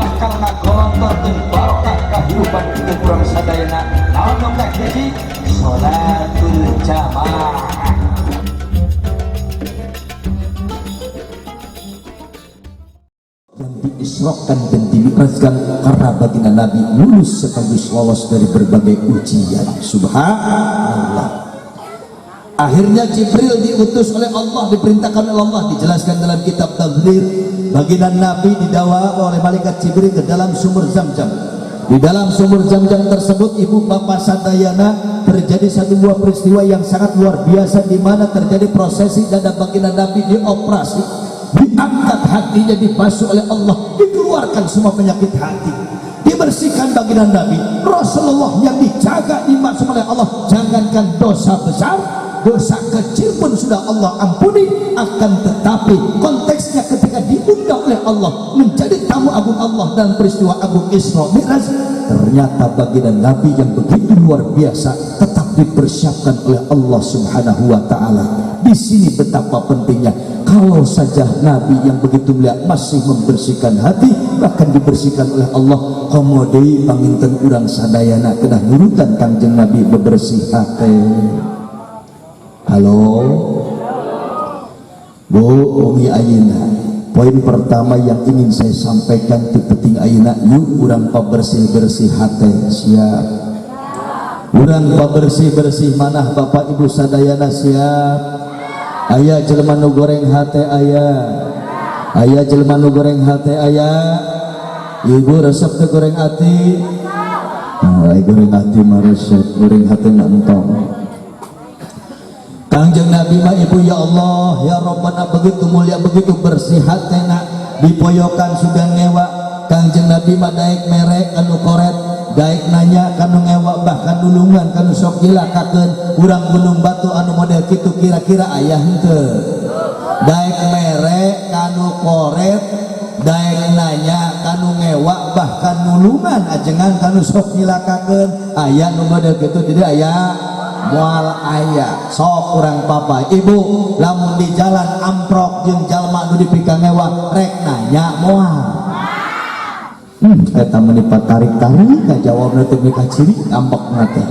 Bakal ngagolontorkeun barokah kahirupan pikeun urang sadayana. Naon nu kahiji? Salatul jamaah. Yang diisrokan dan dimi'rajkan karena baginda Nabi lulus sekaligus lolos dari berbagai ujian. Subhanallah. Akhirnya Jibril diutus oleh Allah, diperintahkan oleh Allah, dijelaskan dalam kitab Tadlir, baginda Nabi didawa oleh malaikat Jibril ke dalam sumur Zam-Zam. Di dalam sumur Zam-Zam tersebut, ibu bapak sadayana, terjadi satu buah peristiwa yang sangat luar biasa, di mana terjadi prosesi dada baginda Nabi dioperasi, diangkat hatinya, dibasuh oleh Allah, dikeluarkan semua penyakit hati, dibersihkan baginda Nabi Rasulullah yang dijaga, dimaksud oleh Allah. Jangankan dosa besar, dosa kecil pun sudah Allah ampuni. Akan tetapi konteksnya ketika diundang oleh Allah menjadi tamu agung Allah dalam peristiwa agung Isra Mi'raj, ternyata baginda Nabi yang begitu luar biasa tetap dipersiapkan oleh Allah Subhanahu wa Ta'ala. Di sini betapa pentingnya kalau saja Nabi yang begitu mulia masih membersihkan hati, bahkan dibersihkan oleh Allah, komo deui panginten urang sadayana kedah nurutan Kangjeng Nabi bebersih hati. Halo Bu, Umi, ayeuna poin pertama yang ingin saya sampaikan di peuting ayeuna, yuk urang pabersih-bersih hati. Siap? Urang pabersih-bersih manah, Bapak Ibu sadayana, siap? Aya jelema nu goreng hate? Aya? Aya jelema nu goreng hate? Aya? Ibu resep teu goreng hati? Oh, goreng hati mah resep, goreng hati mah entong. Kangjeng Nabi mah, ibu, ya Allah ya Rabbana, begitu mulia, begitu bersih hatena, dipoyokan sudah ngewa. Kangjeng Nabi mah daek mere kanu koret, daek nanya kanu ngewa, bahkan nulungan kanu sok cilakakeun. Urang Gunung Batu anu model kitu kira-kira aya henteu? Daek mere kanu koret, daek nanya kanu ngewa, bahkan nulungan ajengan kanu sok cilakakeun. Aya nu model kitu? Jadi aya moal aya. Sok kurang papa ibu, lamun di jalan amprok jeung jalma nu dipikangewa, rek nanya moal? Eta meni tarik-tarik ka jawabna teh mika ciri ambekna teh.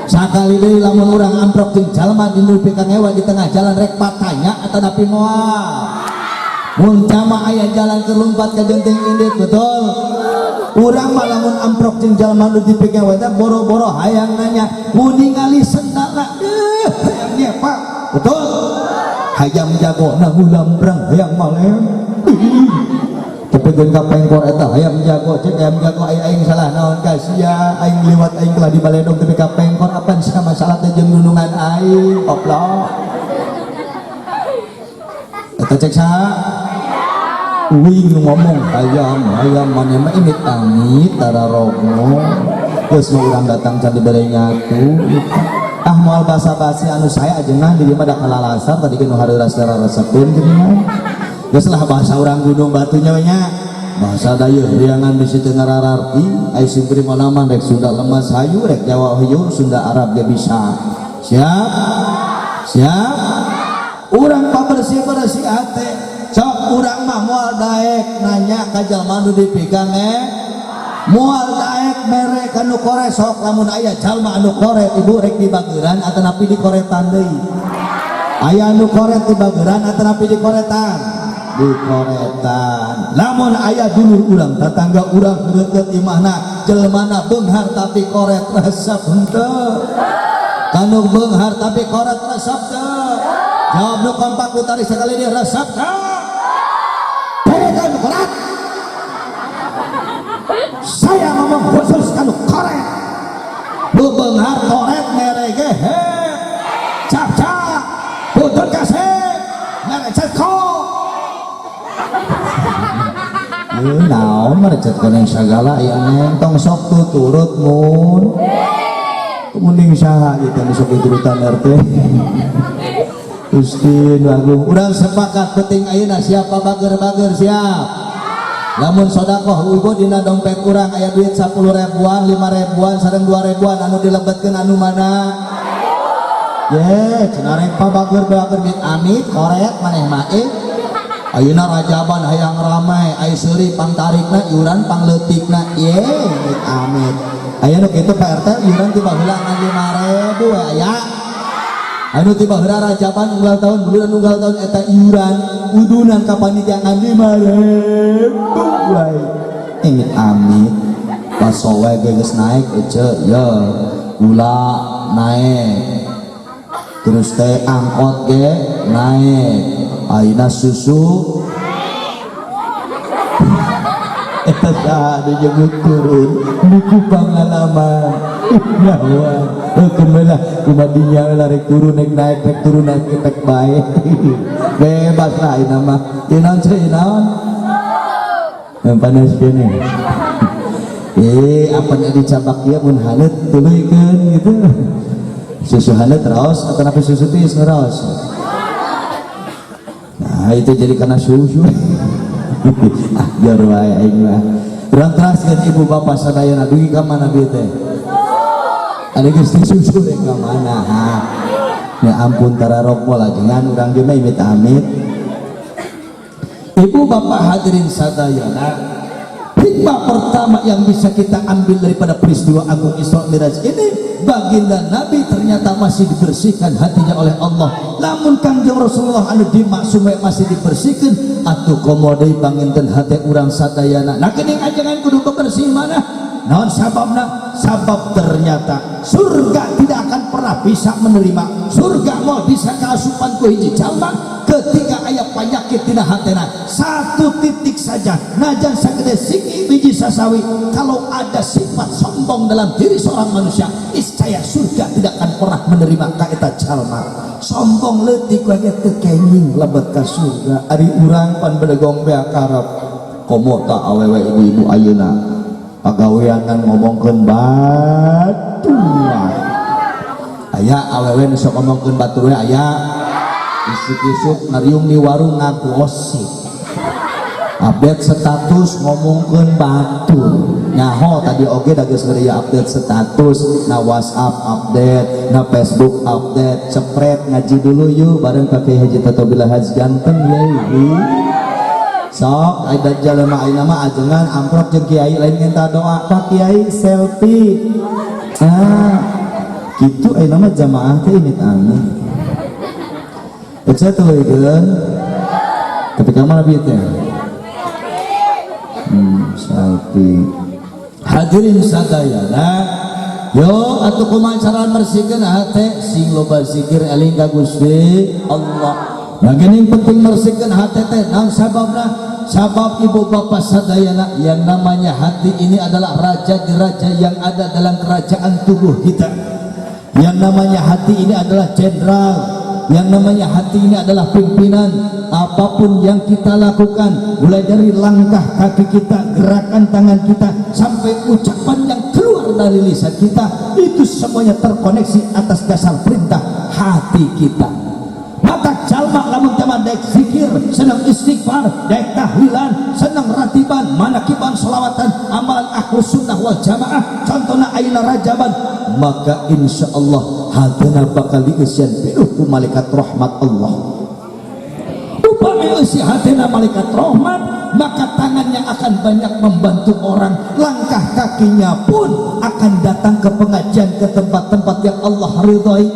Sakali deui, lamun urang amprok jeung jalma di nu dipikangewa di tengah jalan, rek patanya atau napi moal? Mun cama aya jalan keur lumpat ka jenting indit, betul? Urang mah lamun amprok jeung jalma nu dipikangewa teh boro-boro hayang nanya, mun ningali sendalna hayang nyepak, betul? Hayam jago na ngulambrang, hayang malem tapi geun ka pengkor eta hayam jago. Cek hayam jago, aing aing salah naon ka sia? Aing liwat, aing telah dibaledog tapi ka pengkor. Apa sia masalah teh jeung nunungan aing? Goblok eta. Cek saha? Uing nu ngomong hayam hayam. Maneh mah imit amit tararogo. Geus mah urang datang can dibere nyatu. Ah, moal basa-basi anu saya ajengan di dieu mah da kalalasar tadi ge nu hareuras rarasepeun geuningan. Geus lah, bahasa urang Gunung Batunya we nya, bahasa dayeuh riangan bisi teu ngarararti. Ai sim kuring mah mah rek Sunda lemas hayu, rek Jawa hayu, Sunda Arab ge bisa. Siap? Siap? Urang pabersih-bersih hate. Sok urang mah moal daek nanya ka jalma nu dipikangewa, moal daek mere kanu koret. Sok lamun aya jalma anu koret, ibu, rek dibageuran atau napi dikoretan deui? Aya anu koret, dibageran atau napi dikoretan? Dikoretan. Lamun aya dulur urang, tetangga urang, deukeut imahna, jelmana beunghar tapi koret, resep henteu? Kanu beunghar tapi koret, resep teu? Jawab nu kompak, ku tarik sekali dia, resep teu? Pegang koret. Saya ngomong khusus kanu koret. Nu beunghar koret mere ge he cap cap putun kasih mere cetko. Naon mere cetko yang sagala aya neng tong sok tuturut mun mending saha gitu nu sok tuturutan RT. Gusti nu agung, urang sepakat penting ayeuna siapa bager-bager? Siap? Lamun sodakoh, ibu, dina dompet urang aya duit 10 ribuan, 5 ribuan, sareng 2 ribuan, anu dilebetkeun anu mana? Ye, cenah rek pabager-bager mit amit koret maneh mah eh. Ayeuna Rajaban hayang ramai, ai seuri pangtarikna, iuran pangleutikna. Ye, amit amit. Aya nu kitu, Pak RT, iuran ti baheula ngan 5.000 we aya. Anu ti baheula Rajaban unggal tahun, buluran unggal tahun eta iuran udunan ka panitia ngan 5.000 wae. Amit amit. Baso we geus naik ece ya, gula naik. Terus teh angkot ge naik. Ayeuna susu eta saha disebut turun buku pengalaman nyawa kumaha kumadinya rek turun, naik, naik, rek turun, naik, rek bae bebas lah. Ayeuna mah ieu naon ceu, ieu naon yang panas kene, apa nya dicabak ieu mun haneut tuluykeun gitu. Susu haneut raos atau napi susu tiis nu raos? Nah, itu jadi karena susu. Ah, biar wae aing mah. Urang teraskeun, ibu bapak sadayana, dugi ka mana bieu teh? Ada geus disusu rek ka mana? Ha. Ya ampun, tararok moal jangan urang ge mah imit amit. Ibu bapak hadirin sadayana, hikmah pertama yang bisa kita ambil daripada peristiwa agung Isra Miraj ini, baginda Nabi ternyata masih dibersihkan hatinya oleh Allah. Namun Kangjeng Rasulullah anu dimaksum masih dibersihkan, atuh komo deui panginten hati urang sadayana. Nah, geuning ajengan kudu bebersih mana? Naon sababna? Sabab ternyata surga tidak akan pernah bisa menerima, surga mau bisa keasupan ku hiji jalma ketika aya penyakit dina hatena satu titik saja, najan sagede siki biji sasawi. Kalau ada sifat sombong dalam diri seorang manusia, niscaya surga tidak akan pernah menerima ka eta jalma. Sombong leutik wae teu kenging lebet ka surga. Ari urang pan bedegong beak karep komo ta awewe, ibu-ibu ayeuna pagawean kan ngomongkeun batur wae. Aya awewe nu sok ngomongkeun batur we, aya isuk-isuk ngariung di warung ngagosip, update status ngomongkeun batur. Nyaho tadi oge da geus ngeureuyeuh update status na WhatsApp, update na Facebook, update cepret ngaji dulu yuk bareng Pak Kiai Haji Toto Bila Haj ganteng ya. Sok ai dajjal mah ayeuna mah ajengan amprok jeung kiai lain minta doa, "Pak Kiai, selfie." Ah, gitu ayeuna mah jamaah teh ini aneh. Ece tuluykeun. Tapi ka mana bieu teh? Selfie. Hadirin sadayana, yo atuh kumaha cara mersihkeun hate? Sing loba zikir, eling ka Gusti Allah. Nah, gini penting mersihkan hati teh, naon sababna? Sabab ibu bapak sadayana, yang namanya hati ini adalah raja diraja yang ada dalam kerajaan tubuh kita. Yang namanya hati ini adalah jenderal. Yang namanya hati ini adalah pimpinan. Apapun yang kita lakukan, mulai dari langkah kaki kita, gerakan tangan kita, sampai ucapan yang keluar dari lisan kita, itu semuanya terkoneksi atas dasar perintah hati kita. Maka jalma lamun teman daek zikir, senang istighfar, daek tahlilan, senang ratiban, manakiban, selawatan, amalan ahlus sunnah wal jamaah, contohnya ayeuna Rajaban, maka insya Allah hatina bakal diisian pinuh ku malaikat rahmat Allah. Upami eusi hatina malaikat rahmat, maka tangannya akan banyak membantu orang, langkah kakinya pun akan datang ke pengajian, ke tempat-tempat yang Allah ridhoi.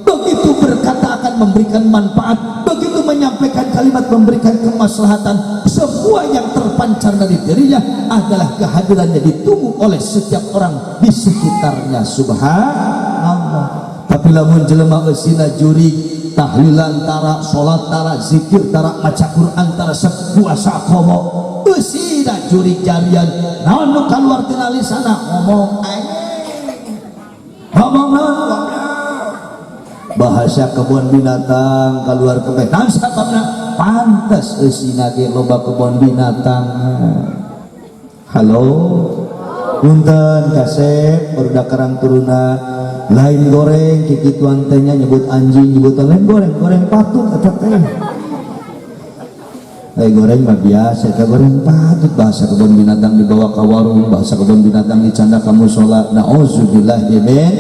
Begitu berkata akan memberikan manfaat, begitu menyampaikan kalimat memberikan kemaslahatan. Semua yang terpancar dari dirinya adalah kehadirannya ditunggu oleh setiap orang di sekitarnya. Subhanallah. Tapi lamun jelema eusina jurig, tahlilan tara, salat tara, zikir tara, maca Quran tara, puasa komo, eusina jurig jarian, naon nu kaluar tina lisana? Ngomong anjing, ngomong naon, bahasa kebun binatang keluar kebeh. Naon sababna? Pantes eusina ge loba kebun binatang. Halo, punten kasep barudak karang turuna, lain goreng kikituan teh nya, nyebut anjing, nyebut lain goreng, goreng patut eta teh. Eh, goreng mah biasa, eta goreng patut, bahasa kebun binatang dibawa ke warung, bahasa kebun binatang dicanda ka musola. Nauzubillah min.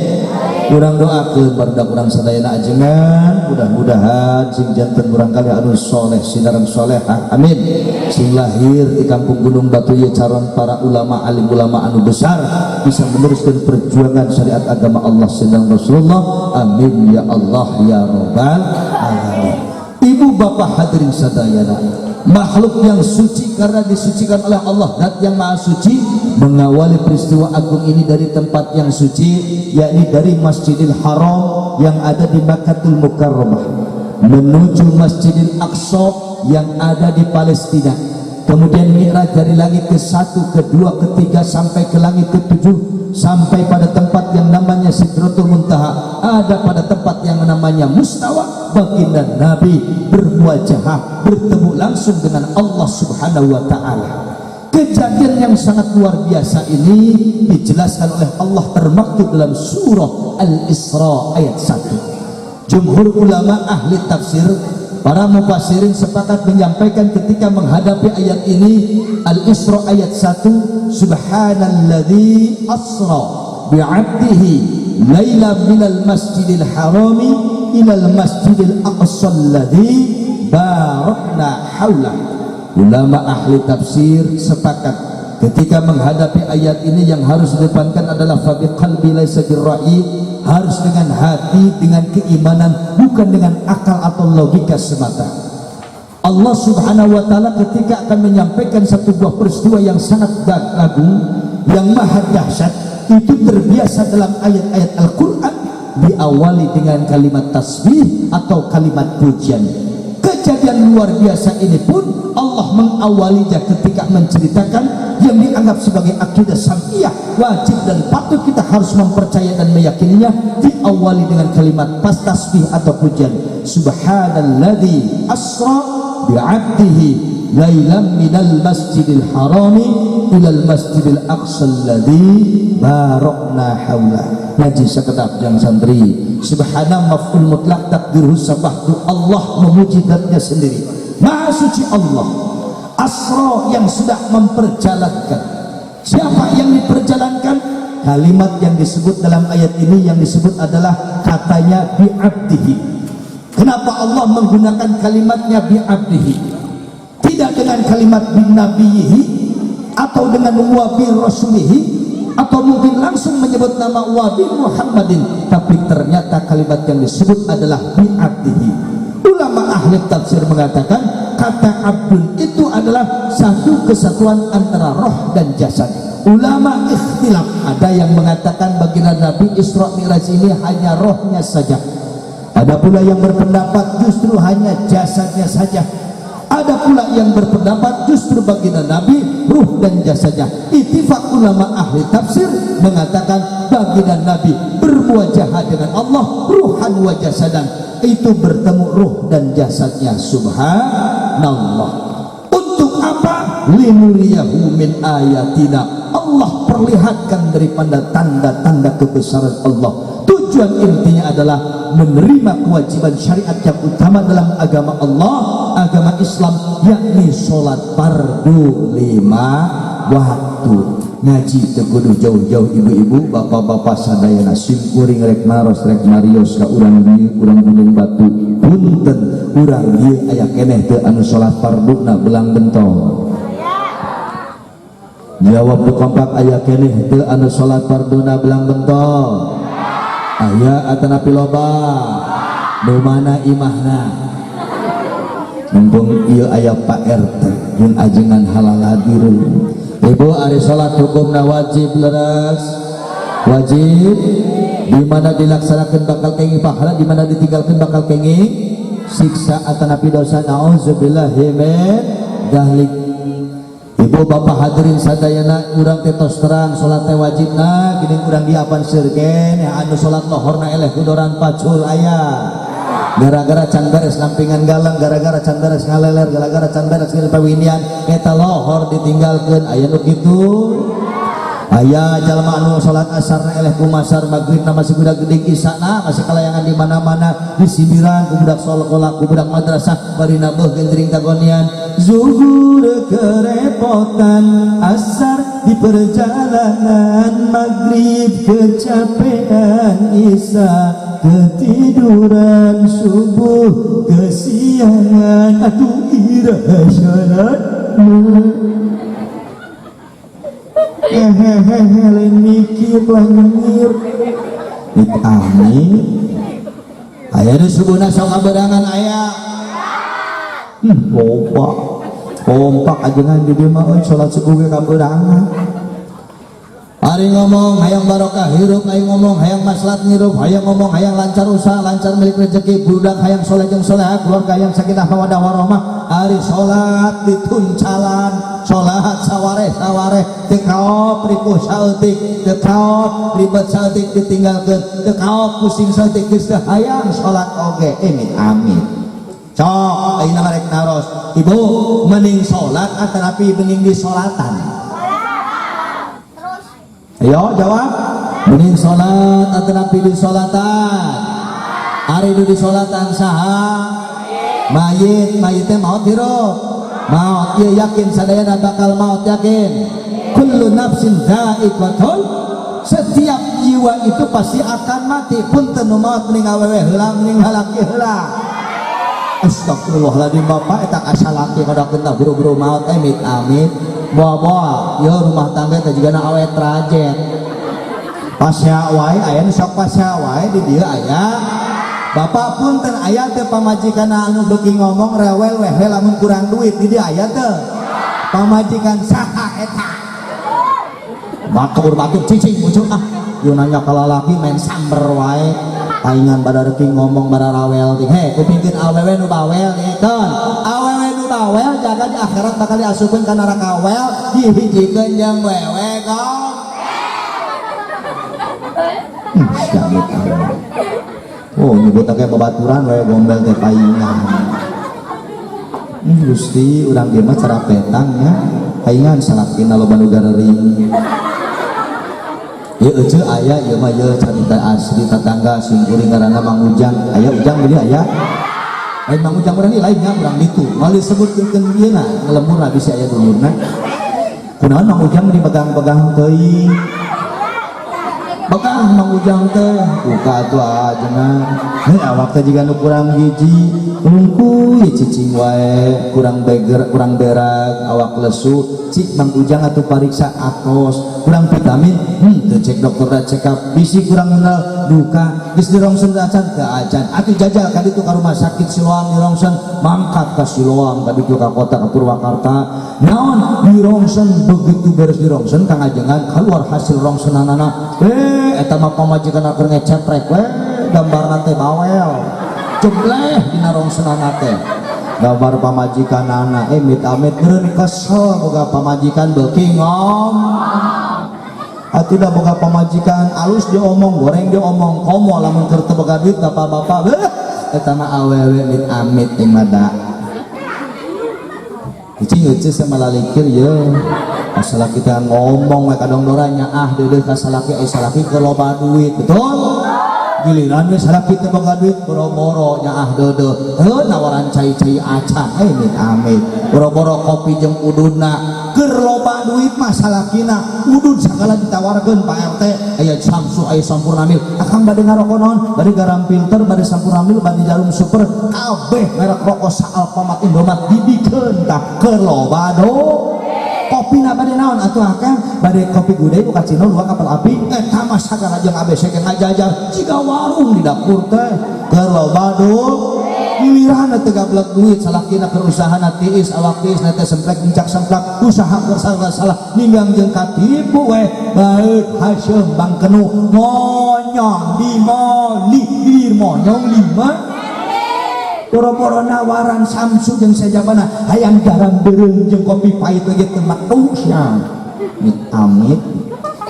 Urang doakeun barudak urang sadayana ajengan, mudah-mudahan sing janten murangkalih anu soleh sinareng solehah, amin. Sing lahir di kampung Gunung Batu ye calon para ulama, alim ulama anu besar, bisa meneruskan perjuangan syariat agama Allah sedang Rasulullah, amin ya Allah ya Robbal alamin. Ibu bapak hadirin sadayana, makhluk yang suci karena disucikan oleh Allah Zat yang Maha Suci, mengawali peristiwa agung ini dari tempat yang suci, yakni dari Masjidil Haram yang ada di Makkahul Mukarramah menuju Masjidil Aqsa yang ada di Palestina. Kemudian Mi'raj dari langit ke satu, ke dua, ke tiga, sampai ke langit ke tujuh, sampai pada tempat yang namanya Sidratul Muntaha, ada pada tempat yang namanya Mustawa. Baginda Nabi bermuajahah, bertemu langsung dengan Allah Subhanahu wa Ta'ala. Kejadian yang sangat luar biasa ini dijelaskan oleh Allah termaktub dalam surah Al-Isra ayat 1. Jumhur ulama ahli tafsir, para mufassirin, sepakat menyampaikan ketika menghadapi ayat ini, Al-Isra ayat 1, "Subhanalladzi asra bi'abdihi laila minal masjidil harami ilal masjidil aqsa alladzi barakna haulah." Ulama ahli tafsir sepakat ketika menghadapi ayat ini, yang harus didepankan adalah fabi qalbi laisa birra'i, harus dengan hati, dengan keimanan, bukan dengan akal atau logika semata. Allah Subhanahu wa Ta'ala ketika akan menyampaikan satu buah peristiwa yang sangat agung, yang maha dahsyat, itu terbiasa dalam ayat-ayat Al-Quran diawali dengan kalimat tasbih atau kalimat pujian. Kejadian luar biasa ini pun Allah mengawalinya ketika menceritakan yang dianggap sebagai akidah sam'iyah, wajib dan patut kita harus mempercayai dan meyakininya, diawali dengan kalimat pas tasbih atau pujian, "Subhanalladzi asra bi'abdihi lailan minal masjidil harami ilal masjidil aqsa alladzi barakna haula." Ngaji sekedap jang santri. Subhana maf'ul mutlak, taqdiruhu sabbahtu, Allah memuji zatnya sendiri, Maha Suci Allah. Asra, yang sudah memperjalankan. Siapa yang diperjalankan? Kalimat yang disebut dalam ayat ini, yang disebut adalah katanya bi'abdihi. Kenapa Allah menggunakan kalimatnya bi'abdihi, tidak dengan kalimat bin nabiyihi atau dengan wabi rasulihi atau mungkin langsung menyebut nama wabi Muhammadin? Tapi ternyata kalimat yang disebut adalah bi'abdihi. Ulama ahli tafsir mengatakan kata abdun itu adalah satu kesatuan antara roh dan jasad. Ulama ikhtilaf, ada yang mengatakan baginda Nabi Isra Mi'raj ini hanya rohnya saja, ada pula yang berpendapat justru hanya jasadnya saja, ada pula yang berpendapat justru baginda Nabi ruh dan jasadnya. Ittifaq ulama ahli tafsir mengatakan baginda Nabi bermuajahah dengan Allah ruhan wa jasadan, itu bertemu ruh dan jasadnya. Subhanallah. Untuk apa? Linuriyahu min ayatina, Allah perlihatkan daripada tanda-tanda kebesaran Allah. Tujuan intinya adalah menerima kewajiban syariat yang utama dalam agama Allah, agama Islam, yakni sholat fardu lima waktu. Ngaji teu kudu jauh-jauh, ibu-ibu, bapak-bapak sadayana. Sim kuring rek naros, rek marios ka urang dieu, urang Gunung Batu. Punten, urang dieu aya keneh teu anu salat farduna belang bentol? Jawab ku kompak, aya keneh teu anu salat farduna belang bentol? Aya atanapi loba? Nu mana imahna? Mumpung ieu aya Pak RT jeung ajengan halal hadir. Ibu, ari salat hukumna wajib, leres? Wajib. Di mana dilaksanakan bakal kenging pahala, di mana ditinggalkan bakal kenging siksa atanapi dosa, naudzubillahi min dzalik. Ibu bapak hadirin sadayana, urang teh tos terang salat teh wajibna. Gini, urang diapan seueur keneh anu salat lohorna eleh kudoran pacul aya, gara-gara can beres lampingan galang, gara-gara can beres ngaleler, gara-gara can beres ngil pawinian, eta lohor ditinggalkeun. Aya nu kitu? Aya. Aya jalma anu salat asarna eleh ku masar, maghribna masih budak gede, isana masih kalayangan di mana-mana, disindiran ku budak sekolah, ku budak madrasah, bari nabeuh gentring tagonian. Zuhur kerepotan, asar di perjalanan, maghrib kecapean, isya ketiduran, subuh kesiangan, atuh iraha salatna? Hehehe, lain mikir, lain nyengir. Amit aya di subuhna sok kaberangan aya. Loba kompak ajengan di dieu mah euy, salat subuh ge kaberangan. Ari ngomong hayang barokah hirup, hayang ngomong hayang maslahat ngirup, hayang ngomong hayang lancar usaha, lancar milik rezeki, budak hayang soleh jeung soleha, keluarga hayang sakinah mawaddah warahmah. Ari salat dituncalan, salat sawareh sawareh, teu kaop ripuh saeutik, teu kaop ribet saeutik ditinggalkeun, teu kaop pusing saeutik, geus teu hayang salat oge. Ini amin. Sok ayeuna rek naros, ibu, mending salat atanapi mending disolatan? Ayo jawab. Mending salat atanapi disolatan? Ari nu disolatan saha? Mayit. Mayitnya maut hirup? Maut. Ieu yakin sadayana bakal maut, yakin. Kullu nafsin dha'iqatul, setiap jiwa itu pasti akan mati. Punten, nu maut mending awewe heula, mending lalaki heula? Astagfirullahaladzim, bapak, eta kasalaki kodakeun tah buru-buru maut. Amit amit. Boa-boa yo rumah tangga teh jigana awet rajet, pasea wae. Aya nu sok pasea wae di dieu? Aya. Bapak, punten, aya teu pamajikan anu beuki ngomong rewel wehe lamun kurang duit? Di dieu aya teu? Pamajikan saha eta? Batur batur cicing muncul ah. Yo nanya ka lalaki main samber wae, paingan pada reki ngomong pada rawel ting. He, kupingkeun awewe nu bawel nih. Awewe nu bawel jaga di akhirat bakal diasupkeun ka neraka wel, dihijikeun jeung wewe kong. Siamit awewe. Oh, nyebut kayak babaturan wewe gombel teh paingan. Gusti, urang dieu mah cara petang ya. Paingan salakina loba nu garering. Ya ece aya ieu mah, ieu carita asli tetangga simkuring ngaranna Mang Ujang. Aya Ujang beli aya? Lain Mang Ujang urang lain nya, urang ditu. Moal disebutkeun ieu na ngelemurna bisi aya dulurna. Kunaon Mang Ujang meni begang-begang teuing? Begang Mang Ujang teh, buka atuh ajengan. Heuh, awak teh jiga nu kurang gizi, ungkuy cicing wae, kurang beger, kurang berak, awak lesu. Cik Mang Ujang atuh pariksa atos, kurang vitamin, teu cek dokter da check up, bisi kurang mineral, duka, geus dirongsen acan teu acan. Atuh jajal ka ditu ka rumah sakit Siloam dirongsen, mangkat ka Siloam ka ditu ka kota ka Purwakarta. Naon dirongsen, begitu beres dirongsen Kang Ajengan, keluar hasil rongsenanana. Eta mah pamajikan keur ngeceprek we, gambarna teh bawel. Jebleh dina rongsenana teh. Gambar pamajikanana, amit amit, meureun kesel boga pamajikan beuki ngom. Atuh da boga pamajikan alus diomong, goreng diomong, komo lamun keur teu boga duit bapak-bapak, beuh eta mah awewe mit amit ing mada. Cicing euceus sama lalikir ye. Masalah kita ngomong we kadang doranya ah deudeuh ka salaki, ai salaki keur loba duit, betul? Giliran we salaki teu boga duit boro-boro nyaah deudeuh. Heuh, nawaran cai-cai acan, amit amit. Boro-boro kopi jeung ududna, keur loba duit mah salakina udud sagala ditawarkeun. Pak RT, aya Samsu, aya Sampurna Mil, akang bade ngarokok naon? Bade garam filter, bade Sampurna Mil, bade Jarum Super, kabeh merek rokok sa Alfamart Indomaret dibikeun tah keur loba do. Kopina bade naon atuh akang? Bade kopi Gude, cappuccino, dua Kapal Api. Eta mah sagala jeung ABC ge ngajajar jiga warung di dapur teh keur loba do. Giliran teu gablek duit salakina, keur usahana tiis, awak tiis, teh semplek nincak semplak, usaha keur salah ninggang jeung katipu we baeut haseum bangkenu monyong dimoli gilir monyong lima. Boro-boro nawaran Samsu jeung sajabana, hayang garam beureum jeung kopi pahit lagi teu metu sia. Amit amit.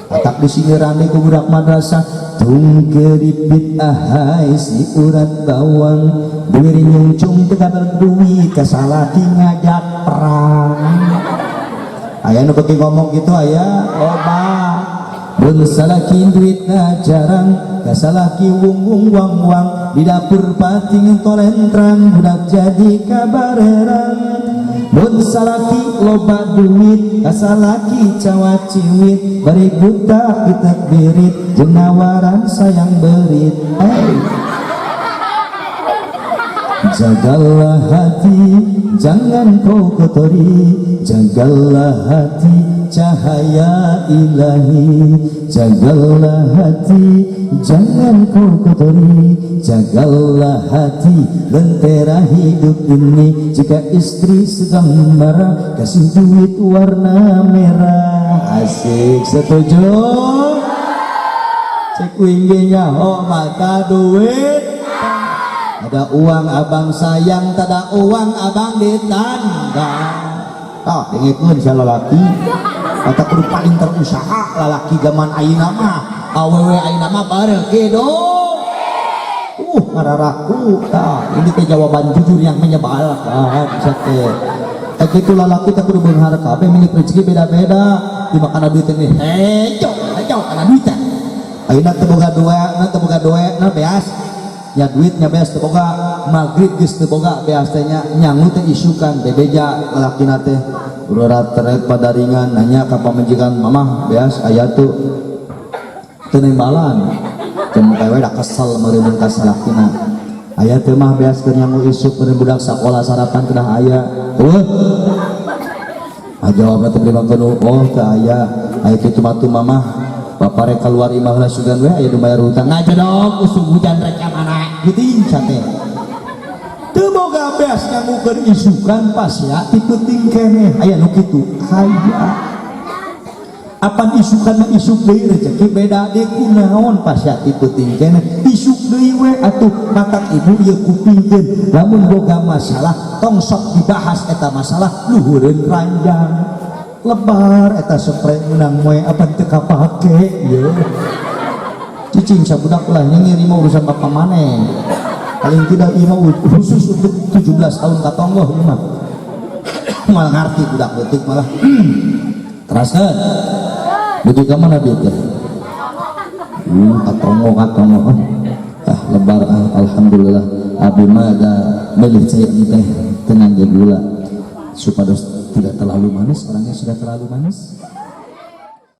Atak disindiran ku budak madrasah, tung keripit ahai si urat bawang, duit nyungcung teu gablek duit ka salaki ngajak perang. Aya nu beuki ngomong gitu? Aya loba. Mun salaki duitna jarang, kasalaki wung wung wang wang, di dapur pating tolentrang, budak jadi kabarerang. Mun salaki loba duit, kasalaki cawa ciwit, bari budak ditekbirit, jeung nawaran sayang berit. Hey. Jagalah hati, jangan kau kotori. Jagalah hati, cahaya ilahi. Jagalah hati, jangan kau kotori. Jagalah hati, lentera hidup ini. Jika istri sedang marah, kasih duit warna merah. Asik, setuju? Cek uing oh mata duit. Ada uang abang sayang, tak ada uang abang ditandang. Ah, dengekeun sia lalaki. Kata kudu paling terusaha lalaki zaman ayeuna mah. Awewe ayeuna mah bareuh do. Ngararaku tah. Ini teh jawaban jujur yang menyebalkan bisa teh. Eh kitu lalaki teh kudu beunghar kabeh, milik rezeki beda-beda. Di makana duit ini hejo, hejo kana duit teh. Ayeuna teu boga duit, na teu boga duit, na beas nya duitnya beas teu boga, maghrib geus teu boga beas teh nya nyangu teh isukan bebeja lalakina teh urat teret padaringan nanya ka pamajikan, "Mamah, beas aya tuh?" Teu nembalan cempe we, da kesel meureun ka salakina. "Aya teu, Mah, beas keur nyangu isuk, meureun budak sakola sarapan kedah aya?" "Eueuh." Ah, jawabna teh beli, "Oh, teu aya." "Aya kitu mah tuh, Mamah, bapak rek keluar imah lah, sugan we aya nu bayar hutang." Ngajedog usum hujan rek ka mana gitu inca teh. Teu boga beas nyangukeun isukan pas ya ti peuting keneh. Aya nu kitu aya. Apan isukan mah isuk deui, rezeki beda deui, kunaon pas ya ti peuting keneh, isuk deui we atuh. Matak ibu ieu kupingkeun, lamun boga masalah tong sok dibahas eta masalah luhureun ranjang. Lebar eta spray menang moe apa teu kapake ye. Cicing sabudak lah nyengir, mah urusan bapak maneh. Paling tidak ieu mah khusus untuk 17 tahun ka tonggoh, ieu mah malah ngarti budak leutik malah. Teraskeun dugi ka mana dia teh? Katongo katongo. Ah, lebar ah, alhamdulillah. Abi mah ada milih cai teh tenang ge gula supados tidak terlalu manis, orangnya sudah terlalu manis.